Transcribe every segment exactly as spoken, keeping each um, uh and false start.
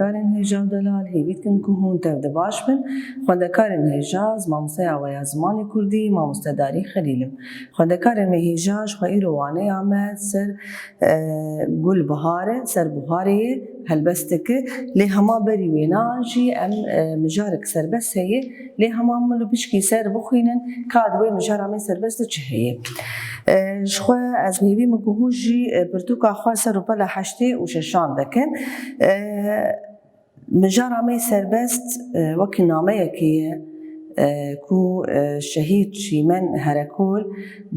Xwendekarên hêja û delal, hêvî dikim ku hûn tev de baş bin. Xwendekarên hêja, ez mamosteya we ya zimanê kurdî, mamoste Darî Xelîl im. Xwendekarên me hêja, ji xwe îro waneya me ser, e, Gul Bihar e, ser Buharê ye, helbestek e. Lê hema berî wêna jî em, e, mijarek serbest heye. Lê hema min û pişkî ser bixwînin, ka di wê mijara me serbest de çi heye. E, ji xwe ez hêvî min ku hûn jî, e, pirtûka xwe ser û pela heştê û şeşan vekin. E, Mijara me serbest, e, wekî nameyekê ye, e, ku, e, şehîd Çîmen Herekol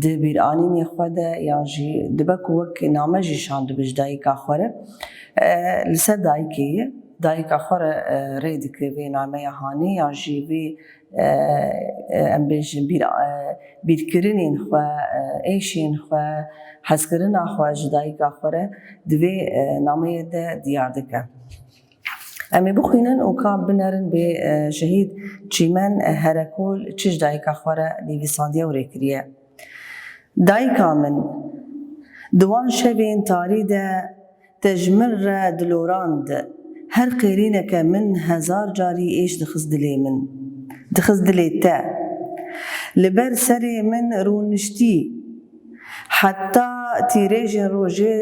di bîranînê xwe de yan jî dibe ku wek name jî şandibe ji dayika xwe re. E, li ser dayikê ye. Dayika xwe re, e, rê dike vê nameya hanê yan jî vê, e, e, em bêjin bîr, e, bîrkirinên xwe, e, êşên xwe, hezkirina xwe ji dayika xwe re di vê, e, nameyê de diyar dike. Em ê bixwînin û ka binerin bê, e, şehîd Çîmen Herekol çi ji dayika xwe re nivîsandiye û rê kiriye. Dayika min, di wan şevên tarî de te ji min re dilorand, her qêrîneke min hezar carî êş dixist dilê min, dixist dilê te. Li ber serê min rûniştî, heta tîrêjên rojê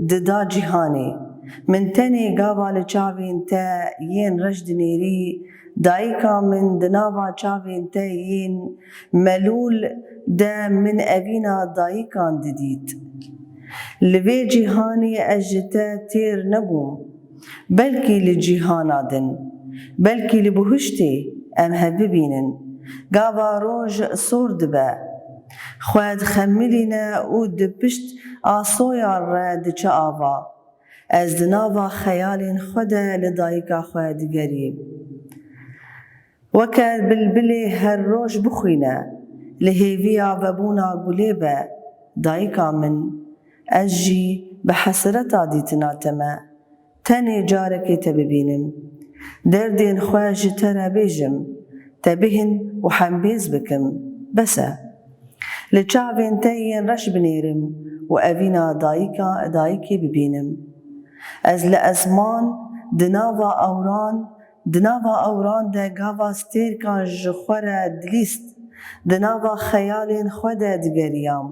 dida cîhanê. Min tenê gava li çavên te yên reş dinêrî, dayika min, di nava çavên te yên melûl de min evîna dayikan didît. Li vê cîhanê ez ji te têr nebûm. Belkî li cîhana din, belkî li bihuştê em hev bibînin. Gava roj sor dibe, xwe dixemilîne û di pişt asoyan re diçe ava. Ez di nava xeyalên xwe de li dayika xwe digerîm. Weke bilbilê her roj bixwîne, li hêviya vebûna gulê be, dayika min, ez jî bi hesreta dîtina te me. Tenê carekê te bibînim. Derdên xwe ji te re bêjim, te bihîn û hembêz bikim. Bes e. Li çavên te yên reş binêrim û evîna dayika, dayikê bibînim. Ez li ezman di nava ewran, di nava ewran de gava stêrkan ji xwe re dilîst, di nava xeyalên xwe de digeriyam.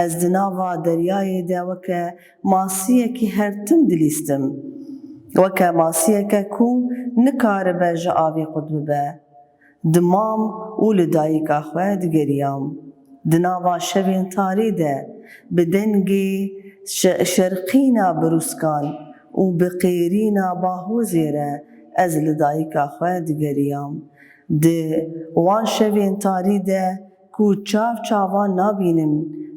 Ez di nava deryayê de weke masiyekî her tim dilîstim. Weke masiyeke ku nikaribe ji avê qut bibe. Dimam û li dayika xwe digeriyam. Di nava şevên tarî de bi dengê şe-, şerqîna birûskan û bi qêrîna bahozê re ez li dayika xwe digeriyam. Di wan şevên tarî de ku çav çavan nabînim,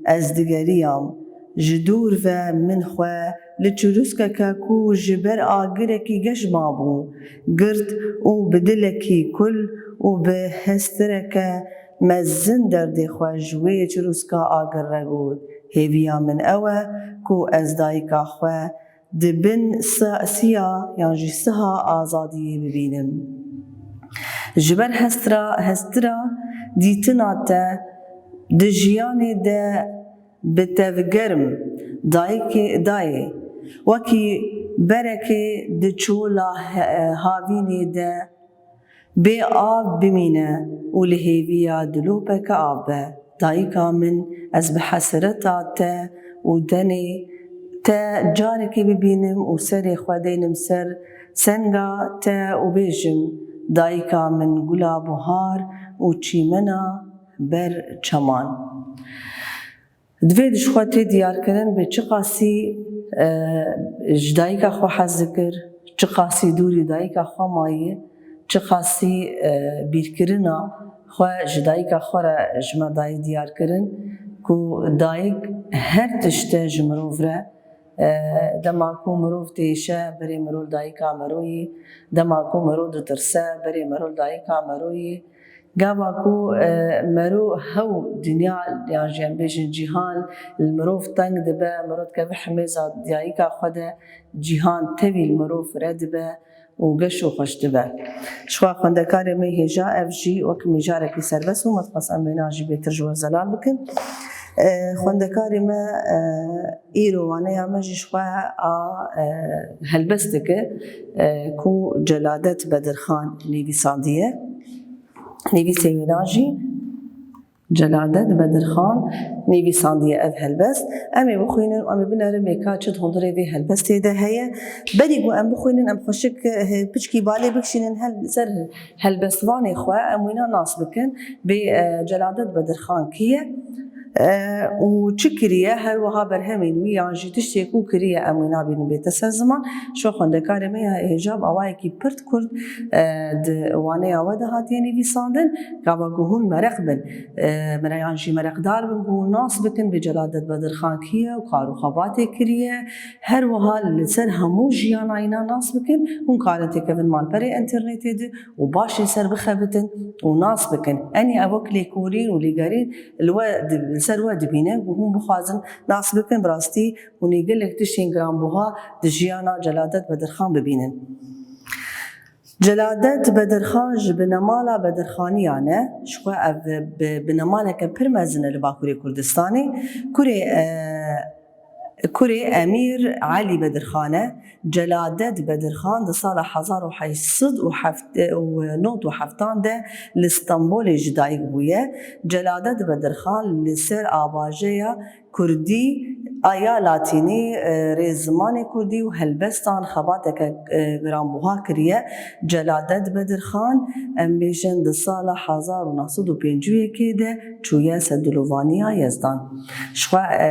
ez digeriyam. Ji dûr ve min xwe li çirûskeke ku ji ber agirekî geş mabû, girt û bi dilekî kul û bi hestireke mezin derdê xwe ji wê çirûska agir re got. Hêviya min ew e ku ez dayika xwe di bin si-, siya yan jî siha azadiyê bibînim. Ji ber hestira, hestira dîtina te di jiyanê de bi tevgerm dayikê, dayê, wekî berekê di çola he-, havînê de bê av bimîne û li hêviya dilopeke av be. Dayika min, ez bi hesreta te û tenê te carekê bibînim û serê xwe deynim ser senga te û bêjim, dayika min, gula buhar û çîmena ber çeman. Divê di ji xwe tê diyarkirin bê çiqasî, e, ji dayika xwe hez dikir, çiqasî dûrî dayika xwe maye, çiqasî, e, bîrkirina xwe ji dayika xwe re ji me dayî diyarkirin ku dayik her tişt e ji mirov re. E, dema ku mirov têşe, berê mirov dayika mirov yî, dema ku mirov ditirse, berê mirov dayika mirov yî. Gava ku, e, mero hew dinya, yan jî em bêjin cîhan, li mirov teng dibe, mirov dikeve himêza dayika xwe de, cîhan tevî li mirov re dibe û geş û xweş dibe. Ji xwe xwendekarê me hêja ev jî wek mijarekî serbest û me dixwest em wêna jî bêtir ji we zelal bikin. E, xwendekarê me, e, îro waneya me jî ji xwe a, e, helbesteke, e, ku Celadet Bedirxan nivîsandiye. Nivîsê wêna jî Celadet Bedirxan nivîsandiye ev helbest. Em ê bixwînin û em ê binerin bê ka çi di hundirê vê helbestê de heye. Berî ku em bixwînin, em xweşik, e, piçkî balê bikişînin hel-, ser helbestvanê xwe, em wîna nas bikin. Bê, e, Celadet Bedirxan kî ye? E, û çi kiriye? Her wiha berhemên wî yan jî tiştê ku kiriye, em wîna bînin bête ser ziman. Şo xwendekarê me ya hêja bi awayekî pirt kurt, e, di waneya we de hatiye nivîsandin. Gava ku hûn mereq bin, e, mera yan jî mereqdar bin ku hûn nas bikin bê Celadet Bedirxan kî ye û kar û xebatê kiriye. Her wiha li ser hemû jiyana îna nas bikin. Hûn karin têkevin malperê înternetê de û baş li ser bixebitin û nas bikin. Enî ev wek lêkolîn û lêgerîn li we di-, li ser we dibîne ku hûn bixwazin nas bikin, bi rastî hûn ê gelek tiştên giranbuha di jiyana Celadet Bedirxan bibînin. Celadet Bedirxan ji binemala Bedirxaniyan e. Ji xwe ev bi-, binemaleke pir mezin e li Bakurê Kurdistanê. Kurê, e, Kurê Emîr Elî Bedirxan e. Celadet Bedirxan di sala hezar û heşt sed û heft û nod û heftan de li Stenbolê ji dayik bûye. Celadet Bedirxan li ser avajeya kurdî a ya latînî, e, rê zimanê kurdî û helbestan xebateke, e, giranbuha kiriye. Celadet Bedirxan, em bêjin di sala hezar û neh sed û pêncî û yekê de çûye ser dilovaniya Yezdan. Ji xwe, e,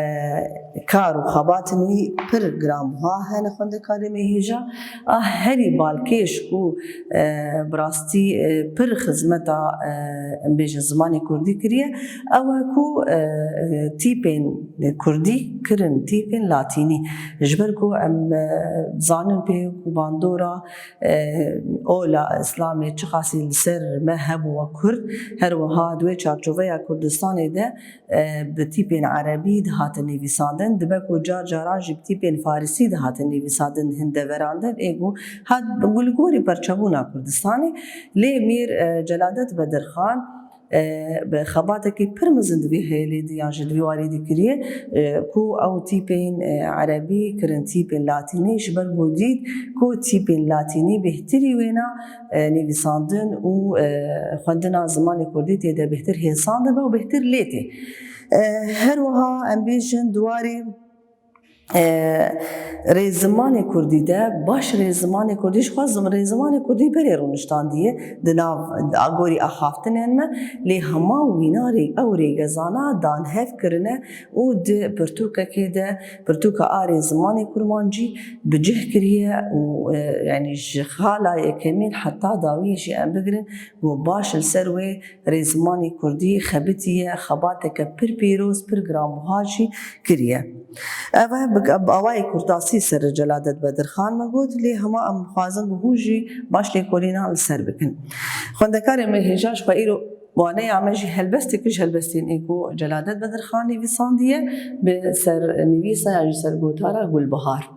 kar û xebatên wî pir giranbuha hene xwendekarê me hêja. A herî balkêş û, e, bi rastî, e, pir xizmeta, e, em bêjin zimanê kurdî kiriye, ew e ku, e, tîpên kurdî kirin tîpên latînî. Ji ber ku em, e, zanin pê ku bandora, e, ola Îslamê çiqasî li ser me hebû we kurd, her wiha di wê çarçoveya Kurdistanê de, e, bi tîpên erebî dihate nivîsandin, dibe ku car caran jî bi tîpên farisî dihate nivîsandin, hin deveran de, ê ku hat li gorî perçebûna Kurdistanê. Lê Mîr, e, Celadet Bedirxan, e, bi xebatekî pir mezin di vî hêlê de yan jî di vî warî de kiriye, e, ku ew tîpên, e, erebî kirin tîpên latînî, ji ber ku dît ku tîpên latînî bêhtirî wêna, e, nivîsandin û, e, xwendina zimanê kurdî tê de bêhtir hêsan dibe û bêhtir lê tê. E, her wiha em bêjin di warê, e, rêzimanê kurdî de, baş rêzimanê kurdî, ji xwe zim-, rêzimanê kurdî berê rûniştandiye di nav, a gorî axaftinên me, lê hema wîna rê-, ew rêgezana danhev kirine û di pirtûkekê de, pirtûka a rêzimanê kurmancî bi cih kiriye û, e, yanî ji xala yekemîn heta dawiyê jî em bigirin, ku baş li ser wê rêzimanê kurdî xebitiye, xebateke pir pîroz, pir giranbuha jî kiriye. Ev e bi, bi awayê kurtasî ser Celadet Bedirxan me got, lê hema em dixwazin ku hûn jî baş lêkolînan li ser bikin. Xwendekarê me hêja ji xwe îro waneya me jî helbestek ji helbestên ê ku Celadet Bedirxan nivîsandiye bi ser nivîsa yan jî ser gotara Gulbihar.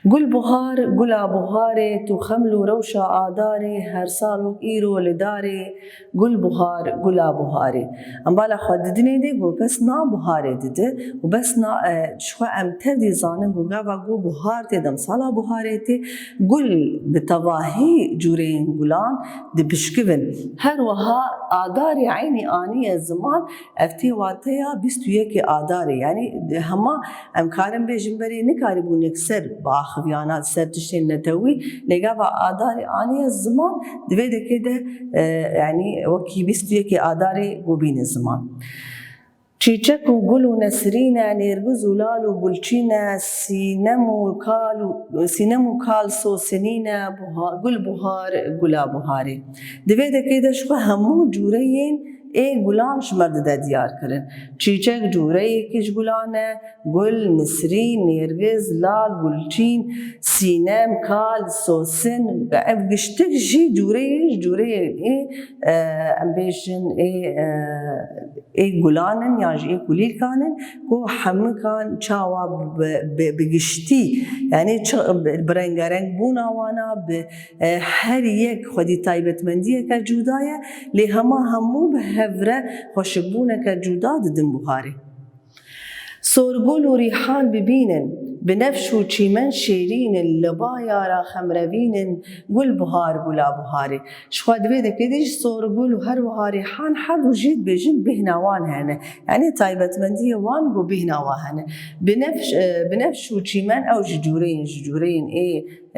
Gul buhar, gula buharê, tu xeml û rewşa adarê, her sal wek îro li darê, gul buhar, gula buharê. Em bala xwe didinê dê ku bes na buharê didi û bes na, e, ji xwe em tev dî zanin ku gava ku buhar tê, demsala buharê tê, gul bi tevahî cûreyên gulan dipişkivin. Her wiha adarê eynî aniye ziman, ev tê wateya bîst û yekê adarê. Yanî hema em karin bêjin berê nikarîbûn yekser biaxiviyana ser tiştên netewî, lê gava adarê aniye ziman, di vê dekê de, e, yanî wekî bîst û yekê adarê ku bîne ziman. Çîçek û gul û nesrîn e, nêrgiz û lal û gulçîn e, sînem û kal û, sînem û kal sosinîn e, buha-, gul buhar, gula buharê. Di vê dekê de ji xwe hemû cûreyên ê gulan ji me dide diyar kirin. Çîçek cûreyekî ji gulan e, gul, nisrîn, nêrgiz, lal, gulçîn, sînem, kal, sosin, ev giştik jî cûreyê, cûreyê ê, e, em bêjin ê, e, ê gulan in yan jî ê kulîlkan in ku hemikan çawa bi, bi, bi giştî, yanî çi, bi, bi rengereng bûna wana, bi, e, her yek xwedî taybetmendiyeke cuda ye, lê hema hemû bi hev re xweşikbûneke cuda didin buharê. Sorgul û rîhan bibînin, binefş û çîmen şêrîn in, li bayara xemrevîn in, gul buhar gula buharê. Ji xwe di vê dekê de jî sorgul û her wiha rîhan her du jî dibêjin bêhna wan hene. Yanî taybetmendiyê wan ku bêhna wan hene. Binefş, e, binefş û çîmen ew ji cûreyên, ji cûreyên ê,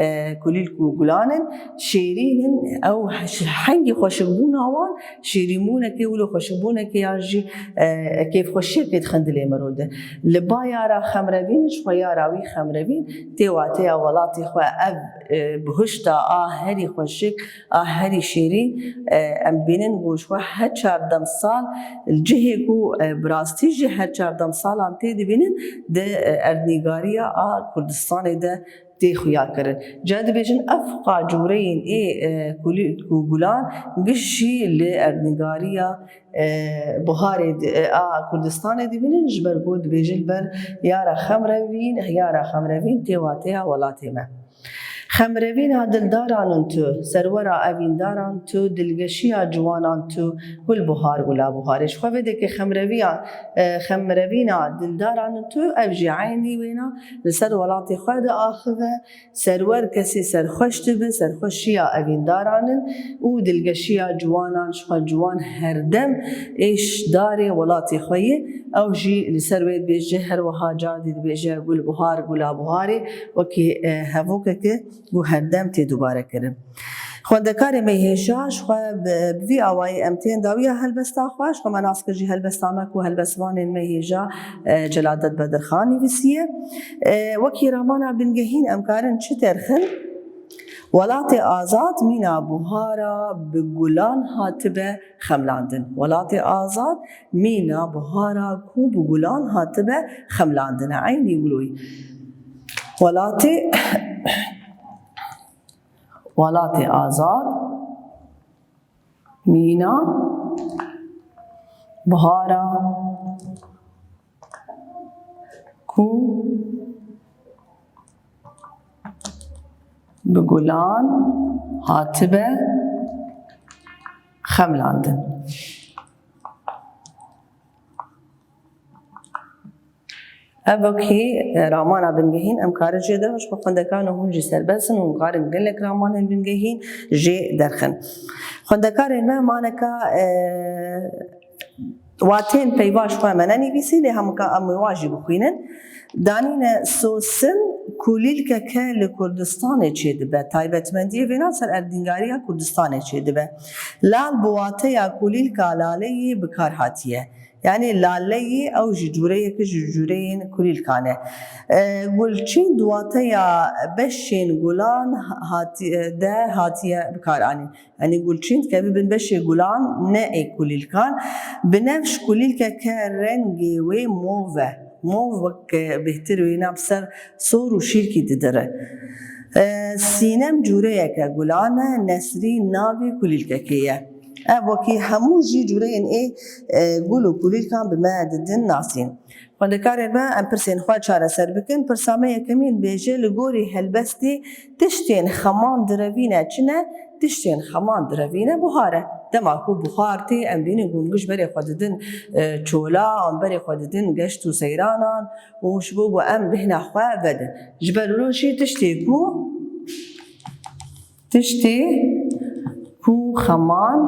e, kulîlk û gulan in, şêrîn in, ew heş-, hengî xweşikbûna wan, şêrînbûnekê wilo xweşikbûnekê ya jî, e, kêfxweşiyekê dixin dilê mirov de. Li ba yara xemrevîn, ji xwe yara wî xemrevîn, tê wateya welatê xwe ev, e, bihuşta a herî xweşik, a herî şêrîn, e, em dibînin ku ji xwe her çar demsal, cihê ku, e, bi rastî jî her çar demsalan tê dibînin, di, e, erdnîgariya a Kurdistanê de tê xuya kirin. Ca dibêjin ev qa cûreyên ê, e, kulî-, ku gulan giş jî li erdnîgariya, e, buharê di, e, a Kurdistanê dibînin, ji ber ku dibêjin li ber yara xemrevîn, yara xemrevîn tê wateya welatê me. Xemrevîna dildaran in tu, serwera evîndaran tu, dilgeşiya ciwanan tu, gul buhar gula buharê. Ji xwe vê dekê xemreviya, e, xemrevîna dildaran in tu, ev jî eynî wêna li ser welatê xwe diaxive. Serwer kesê serxweş dibe, serxweşiya evîndaran in û dilgeşiya ciwanan, ji xwe ciwan herdem êşdarê welatê xwe ye. Ew jî li ser wê dibêje, her wiha cardî dibêje, gul buhar gula buharê, wekî, e, hevokeke ku herdem tê dubare kirin. Xwendekarê me hêja, ji xwe bi, bi vî awayî em tên dawiya helbesta xwe, ji xwe me nas kir jî helbesta me ku helbestvanên me hêja, e, Celadet Bedirxan nivîsiye. E, wekî ramana bingehîn em karin çi derxin? Welatê azad mîna buhara bi gulan hatibe xemlandin. Welatê azad mîna buhara ku bi gulan hatibe xemlandin. Eynî wilo ye. Welatê, welatê azad mîna buhara ku bi gulan hatibe xemlandin. Ev wekî, e, ramana bingehîn em karin jê derxin, ji bo xwendekan û hûn jî serbest in û karin gelek ramanên bingehîn jê derxin. Xwendekarên me maneka, e, wateyên peyva ji xwe me nenivîsî, lê hemika em ê wan jî bixwînin. Danîne sosin kulîlkeke li Kurdistanê çêdibe. Taybetmendiyê vêna ser erdnîgariya Kurdistanê çêdibe. Lal bi wateya kulîlka laleyê bi kar hatiye. Yanî laleyê ew jî cûreyeke ji cûreyên kulîlkan e. E, gulçîn di wateya beşên gulan hati-, de hatiye bi kar anîn. Yanî gulçîn dikeve bin beşê gulan, ne ê kulîlkan. Binefş kulîlkeke rengê wê mov e. Mov wek bêhtir wêna bi ser sor û şîrkî didire. E, sînem cûreyeke gulan e, nesrî navê kulîlkekê ye. Ev wekî hemû jî cûreyên ê, e, gul û kulîlkan bi me didin nasîn. Xwendekarên me, em pirsên xwe çareser bikin. Pirsa me yekemîn bêje, li gorî helbestê tiştên xeman direvîne çi ne? Tiştên xeman direvîne buhar e. Dema ku buhar tê, em bînin ku hûn giş berê xwe didin, e, çola, an berê xwe didin geşt û seyranan û ji bo ku em bêhna xwe vedin. Ji ber wilo jî tiştê ku, tiştê ku xeman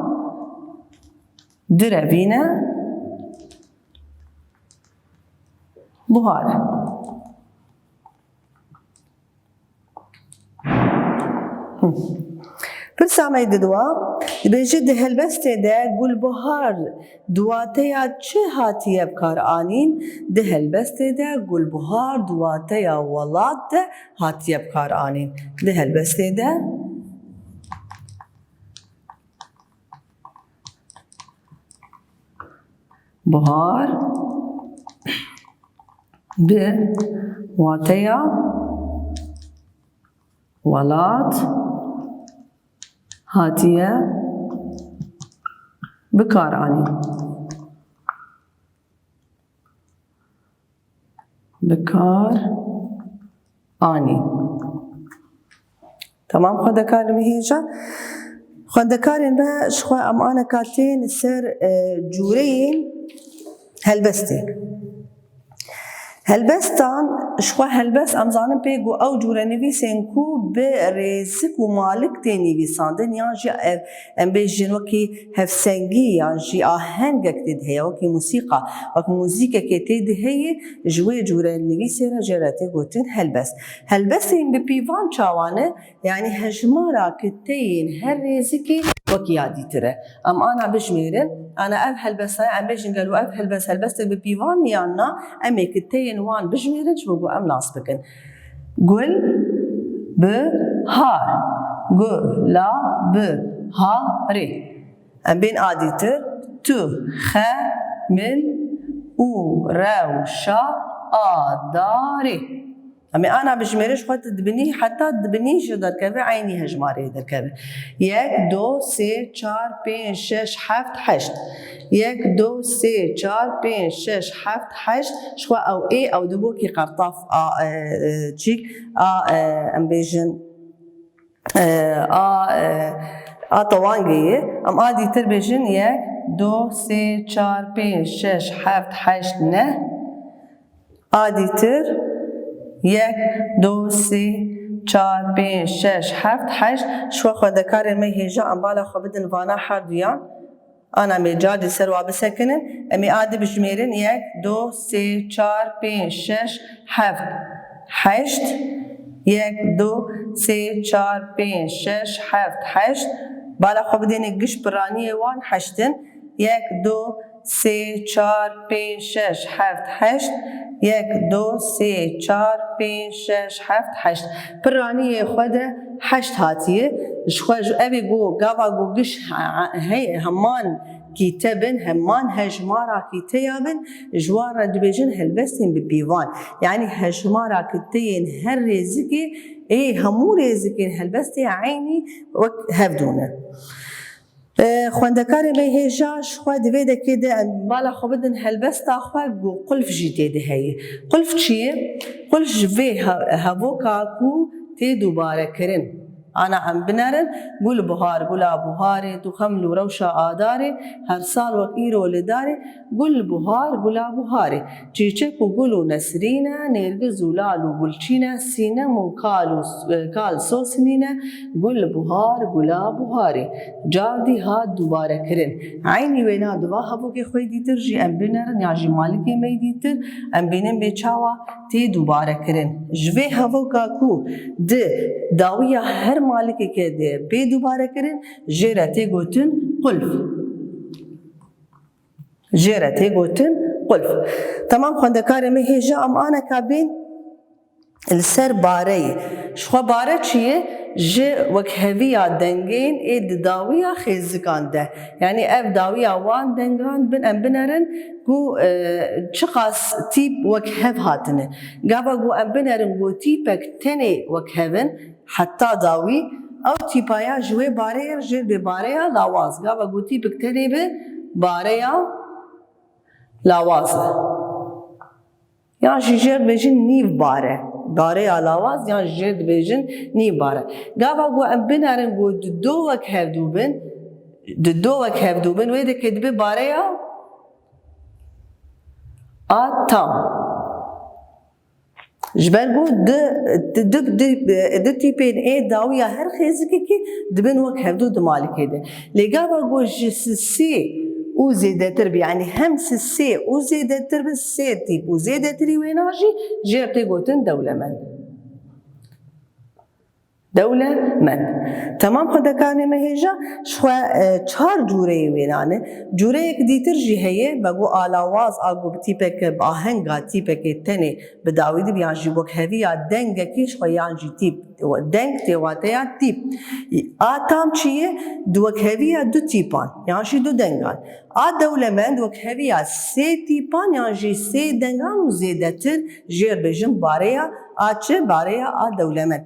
direvîne buhar e. Hı. Pirsa me di dua, dibêje di helbestê de gulbuhar di wateya çi hatiye bi kar anîn? Di helbestê de gulbuhar di wateya welat de hatiye bi kar anîn. Di helbestê de buhar bi wateya welat hatiye bi kar anîn. Bi kar anî. Temam, xwendekarê me hêja. Xwendekarên me, ji xwe em aneka tên ser, e, cûreyên helbestê. Helbestan, ji xwe helbest em zanin pê ku ew cûrenivîsên ku bi rêzik û malik tê nivîsandin, yan jî ev, em bêjin wekî hevsengî, yan jî ahengek tê de heye, wekî musîqa, wek muzîkekê tê de heye, ji wê cûrenivîsê re jê re tê gotin helbest. Helbestên bi pîvan çawa ne? Yanî hejmara kiteyên her rêzikê wekî ya dîtir e. Em ana bijmêrin, ana ev helbesta ye, em bêjin gelo ev helbest, helbestek bi pîvan e yan na, em ê kiteyên wan bijmêrin, ji bo ku em nas bikin. Gul, bi, har. Gula, bi, ha, rê. Em bên a dîtir. Tu, xe, min, û, rew, şa, a, da, rê. Em ê ana bijmêrin ji xwe dibinî, heta dibinî jî derkeve, eynî hejmarê derkeve. Yek, do, sê, çar, pênc, şeş, heft, heşt. Yek, do, sê, çar, pênc, şeş, heft, heşt. Ji xwe ew ê, ew dibû kî qertaf a, e, e, çîk, a, e, em bêjin, e, a, e, a tewangê ye. Em a dîtir bêjin yek, do, sê, çar, pênc, şeş, heft, heşt, neh. A dîtir, yek, do, sê, çar, pênc, şeş, heft, heşt. Ji xwe xwendekarên me hêja em bala xwe bidin vana herduyan. Ana em ê carî ser wa bisekinin. Em ê a dibijmêrin. Yek, do, sê, çar, pênc, şeş, heft, heşt. Yek, do, sê, çar, pênc, şeş, heft, heşt. Bala xwe bidêne giş piraniyê wan heşt in. Yek, do, sê, çar, pênc, şeş, heft, heşt. Yek, do, sê, çar, pênc, şeş, heft, heşt. Piraniyê xwe de heşt hatiye. Ji xwe ji evê ku gava ku giş he-, he-, heman kîte bin, heman hejmara kîteya bin, ji wan re dibêjin helbestên bi pîvan. Yanî hejmara kiteyên her rêzikê, ê hemû rêzikên helbestê eynî wek hev dû ne. E, xwendekarê me hêja ji xwe di vê dekê de em bala xwe bidin helbesta xwe ku qulf jî tê de heye. Qulf çi ye? Qulf ji vê he-, hevoka ku tê dubare kirin. Ana em binerin, gul buhar, gula buharê, tu xeml û rewşa adarê, her sal wek îro li darê, gul buhar, gula buharê. Çîçek û gul û nesrîn e, nêrgiz û lal û gulçîn e, sînem û kal û s-, kal sosnî ne, gul buhar, gula buharê. Cardî hat dubare kirin. Eynî wêna di va hevokê xwe yê dîtir jî em binerin, ya jî malikê me yê dîtir, em bînin bê çawa tê dubare kirin. Ji vê hevoka ku di dawiya her malikeke de bê dubare kirin, jê re tê gotin qulf. Jê re tê gotin qulf. Temam xwendekarê me hêja em aneka bên li ser bareyê. Ji xwe bare çi ye? Ji wekheviya dengên ê di dawiya xêzikan de. Yanî ev dawiya wan dengan bin em binerin ku, e, çiqas tîp wekhev hatine. Gava ku em binerin ku tîpek tenê wekhev in, heta dawî, ew tîpa ya ji wê bareyê re jê re bê bareya lawaz. Gava ku tîpek tenê be bareya lawaz e. Yan jî jê re dibêjin nîv bare. Bareya lawaz yan jî jê re dibêjin nîv bare. Gava ku em binerin ku di do wekhev dû bin, di do wekhev dû bin, wê dekê dibe bareya a tam. Ji ber ku di, di, di, di, di tîpên ê dawiya her xêzikekê dibin wek hevdu di malikê de. Lê gava ku ji sisê û zêdetir bi, yanî hem sisê û zêdetir bi, sê tîp û zêdetirî wêna jî jê re tê gotin dewlemend. Dewlemend. Temam xwendekarê me hêja, ji xwe, e, çar cûreyê wêna ne. Cûreyek dîtir jî heye, me got a lawaz, a ku bi tîpeke, bi ahenga tîpekê tenê bi dawî dibe, yan jî wekheviya dengekî ji xwe, yan jî tîp, deng tê wateya tîp. A tam çi ye? Di wekheviya du tîpan, yan jî du dengan. A dewlemend wekheviya sê tîpan, yan jî sê dengan û zêdetir jê re bêjin bareya a çi? Bareya a dewlemend.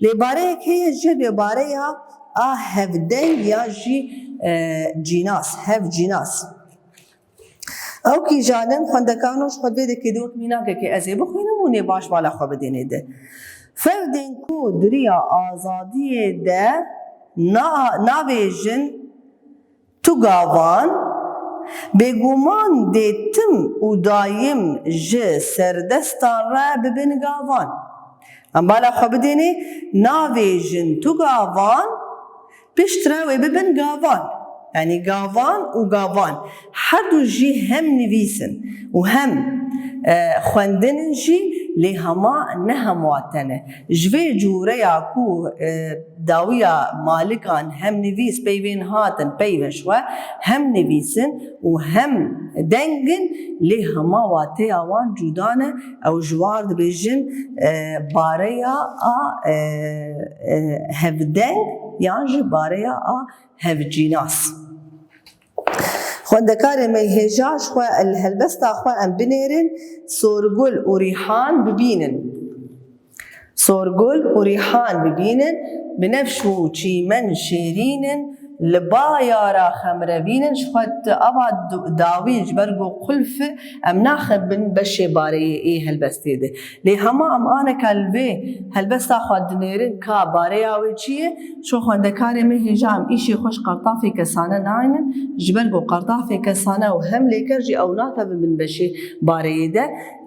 Lê bareyek heye jê re bê bareya a hevdeng ya jî, e, cînas, hevcînas. Ew kîjan in? Xwendekarno, ji xwe vê dekê de wek mînakekê ez ê bixwînim û nê baş bala xwe bidênê de. Ferdên ku di riya azadiyê de na, navêjin tu gavan, bêguman dê tim û dayim ji serdestan re bibin gavan. Em bala xwe bidênê, navêjin tu gavan, piştre wê bibin gavan. Yanî gavan û gavan. Her du jî hem nivîs in û hem, e, xwendin in jî, lê hema ne hemwate ne. Ji vê cûreya ku, e, dawiya malikan hem nivîs peyvên hatin, peyvên ji we hem nivîs in û hem deng in, lê hema wateya wan cuda ne. Ew ji war dibêjin, e, bareya a, e, e, hevdeng yan jî bareya a hevcînas. Xwendekarê me hêja ji xwe li helbesta xwe em binêrin, Sorgul û Rîhan bibînin. Sorgul û Rîhan bibînin, binefş û çîmen şêrîn in, li bayara xemrevîn in, ji xwe tu ava du-, dawî ji ber ku qulf e, em naxin bin beşê bareyê ê helbestê de. Lê hema em aneka li vê helbesta xwe dinêrin ka bareya wê çi ye, ço xwendekarê me hêja em îşê xwe ji qertafê kesane naynin, ji ber ku qertafê kesane û hem lêker jî ew nakevin bin beşê bareyê de.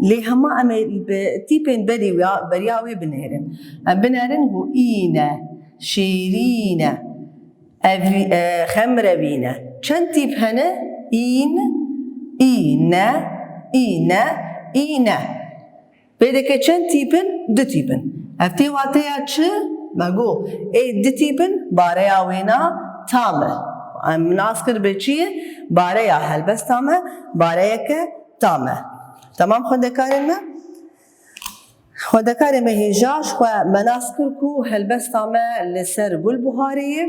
Lê hema em ê bi tîpên berî wî, beriya wê binêrin. Em binêrin ku îne, şêrîne, evî-, e, xemrevîne. Çend tîp hene? În, îne, îne, îne. Vê deke çend tîp in? Du tîp in. Ev tê wateya çi? Me got, ê du tîp in, bareya wêna tam e. Em nas kir bi çi ye? Bareya helbesta me, bareyeke tam e. Temam xwendekarên me? Xwendekarê me hêja ji xwe me nas kir ku helbesta me li ser Gulbuharê ye.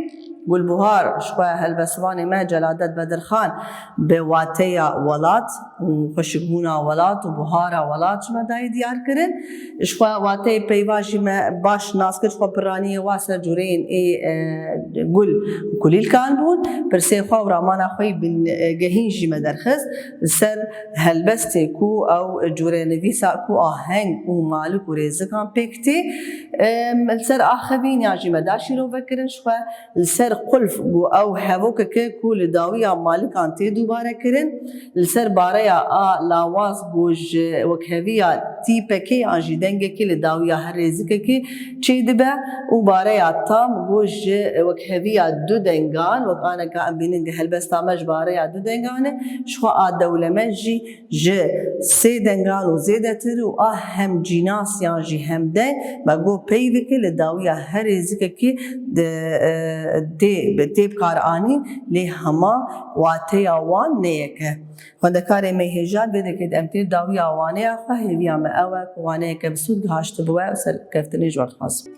Gulbuhar ji xwe helbestvanê me Celadet Bedirxan bi wateya welat û xweşikbûna welat û buhara welat ji me dayê diyar kirin. Ji xwe wateyê peyva jî me baş nas kir, ji xwe piraniyê wa ser cûreyên ê, e, gul û kulîlkan bûn. Pirsê xwe û ramana xwe yî bin, e, gehîn jî me derxist. Li ser helbestê ku ew cûrenivîsa ku aheng û malik û rêzikan pêk tê, em, li ser axivîn ya jî me da şîrove kirin. Ji xwe li ser qulf ku ew hevokeke ku li dawiya malikan tê dubare kirin, li ser bareya a lawaz ku ji wekheviya tîpekê yan jî dengekê li dawiya her rêzikekê çêdibe û bareya tam ku ji wekheviya du dengan, wek aneka em bînin ku helbesta me ji bareya du dengan e, ji xwe a dewlemend jî ji sê dengan û zêdetir û a hemcînas yan jî hemdeng, me got peyvekê li dawiya her rêzikekê di, e, tê, tê bikaranîn, lê hema wateya wan ne yek e. Xwendekarê me hêja vê dekê em tê dawiya waneya xwe, hêviya me ew e ku waneyeke bi sûd gihaştibe we û serkeftinê ji we dixwazim.